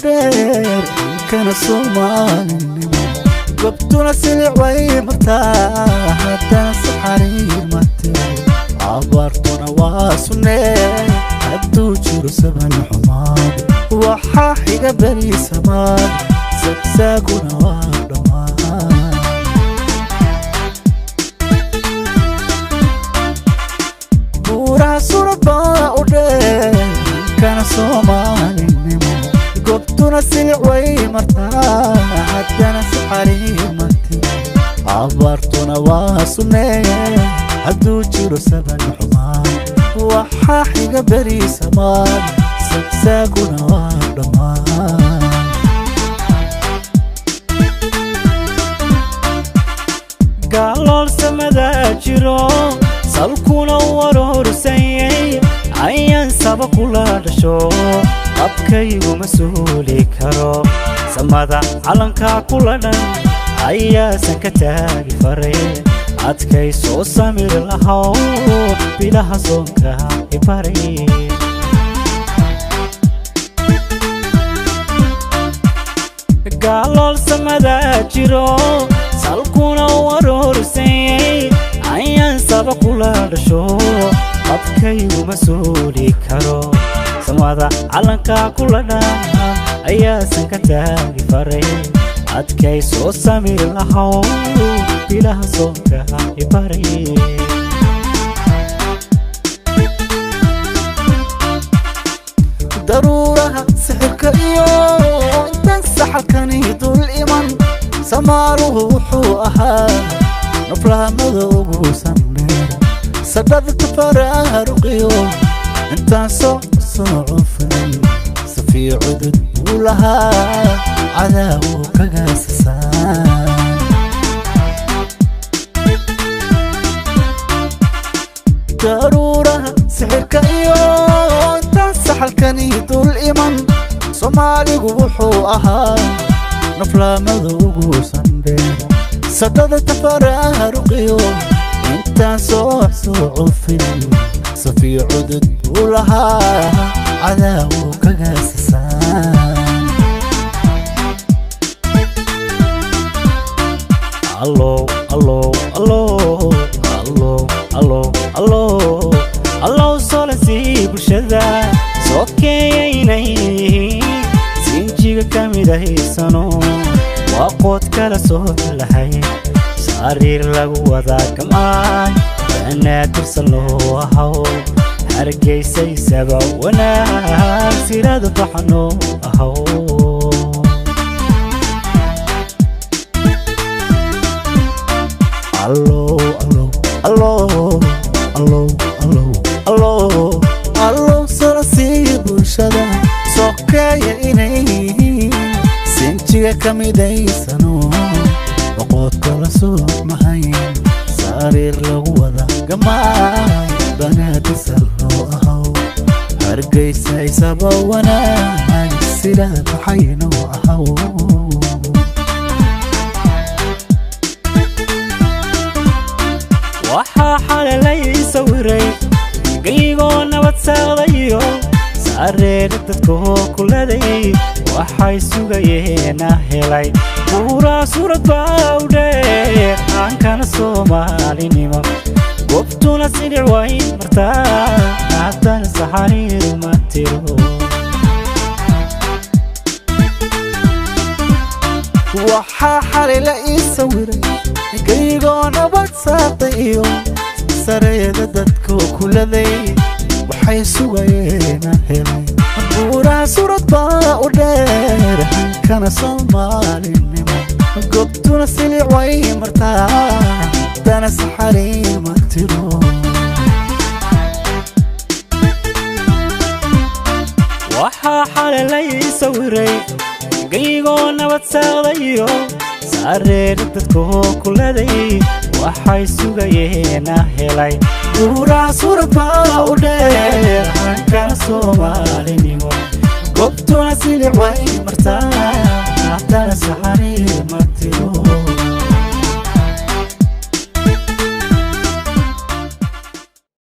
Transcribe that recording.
dheer kana Soomaalinimo, gobtuna silic way martaa, haddana saxariir ma tiro. Abaartuna waa sunnee, hadduu jiro saban xumaad, waxaa xiga beri samaad, sagsaaguna waa dhammaan. Buuraha surad baa u dheer kana Soomaalinimo, gobtuna silic way martaa, haddana saxariir ma tiro. Abaartuna waa sunnee, hadduu jiro saban xumaan, waxaa xiga beri samaad, sagsaaguna waa dhammaan. Gaalool samadaa jiro, salkuna warorsanyay, ayaan saba kula dhasho, qabkayguma suuli karo. Samada calankaa kula dhan ayaasan ka taagi faray, adkay soo samir lahow, bilaha soonka ibaray. Gaalool samadaa jiro, salkuna warorsanyay, ayaan saba kula dhasho, qabkayguma suuli karo. Samada calankaa kula dhan ayaasan ka taagi faray, adkay soo samir lahow, bilaha soonka ibaray. Daruuraha sixirka iyo intaan saxalkani dul iman, samaaruhu wuxuu ahaa naflahamada ugu sandheer, sadhada tafaraaruqiyo intaan soo soo cufan, safii cudud buu lahaa cadaawu kaga sasaan. Daruuraha sixirka iyo intaan saxalkani dul iman, Soomaaligu wuxuu ahaa naflaamada ugu sandheer, sadhada tafaraaruqiyo intaan soo soo cufin, safiyo cudud buu lahaa cadaawu kaga sasaan. Allow, allow, allow, allow, allow, allow, allow, solasii bulshada soo keeyaynay yihiin, sinjiga ka mid ahaysano, waa qood kala soo lahay, sariir lagu wadaa gamaay, banaadirsan loo ahaw, hargeysaysaba wanaag sirada baxno ahaw. Allow, allow, allow, allow, allow, allow, allow, solasii bulshada sokeeya inay yihiin, sinjiga ka midaysano, boqoodka la soo mahayn, sariir lagu wada gamaay, banaadisal loo ahaw, Hargeysa isaba wanaag sida baxayno ahaw. Waxaa xalalay sawiray geygoo nabad saaqdayo, saareera dadkoo kuladay, waxay sugayeena helay. Buuraa suurad baa u dheer aankana Soomaalinimo, gobtuna silic way martaa, haddana saxariiru ma tiro. Waxaa xalay la ii sawiray geygoo nabad saaqday iyo sareeda dadkoo kuladay, waxay sugayeena helay. Buuraha surad baa u dheer hankana Soomaalinimo, gobtuna silic way martaa, dana saxariir ma tiro. Waxaa xalalay sawiray geygoo nabad saaqdayo, saareera dadkoo kuladay, waxay sugayeena helay. Buuraha surad baa u dheer hankana Soomaalinimo, gobtuna silic way